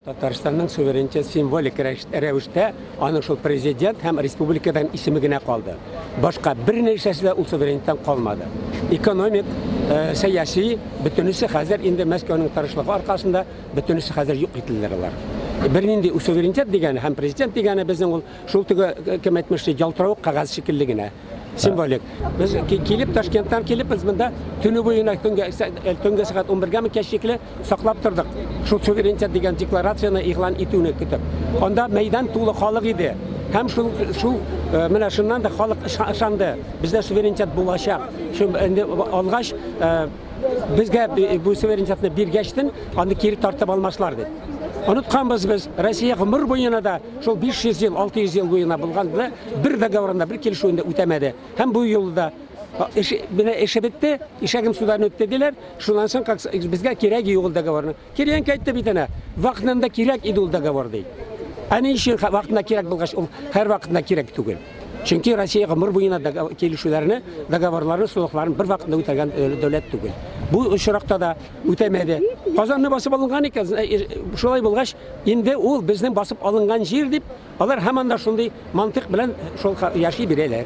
Татарстанның суверенитет символик рәвештә аның шул президент һәм республикадан исеме генә калды. Башка бер нәрсәсе дә ул суверенитеттан калмады. Экономик, сәяси, бөтенесе хәзер инде Мәскәүнең тырышлыгы аркасында бөтенесе хәзер юк ителделәр алар. Бернинди суверенитет дигәне һәм президент дигәне безнең ул шул теге кем әйтмешли ялтыравык кәгазь шикелле генә. Символик. Без килеп Ташкенттан килеп без монда төне буена төнгә төнге сәгать 11-гәме кәч шикелле саклап тордык. Шул суверенитет дигән декларацияне игълан итүне көтеп. Анда мәйдан тулы халык иде. Һәм шул шул менә шуннан да халык ышанды. Бездә суверенитет булачак. Шул инде алгач безгә бу суверенитетны биргәчтен аны кире тартып алмаслар дип. Онытканбыз без, Россия гомер буена да шул 500 ел, 600 ел буена булган бер договорында, бер килешүен дә үтәмәде. Һәм бу юлы да эш, менә эше бетте, ишәгем судан үтте диләр. Шуннан соң как безгә кирәге юк ул договорның. Кириенко әйтте бит әнә, вакытында кирәк иде ул договор ди. Ә ни өчен вакытында кирәк булгач, ул һәр вакытында кирәк түгел. Чөнки Россия гомер буена килешүләрне, договорларны, сулыкларын бер вакытында үтәгән дәүләт түгел. Бу очракта да үтәмәде. Казанны басып алынган икән, шулай булгач, инде ул безнең басып алынган җир дип, алар һаман да шундый мантык белән шул яши бирәләр.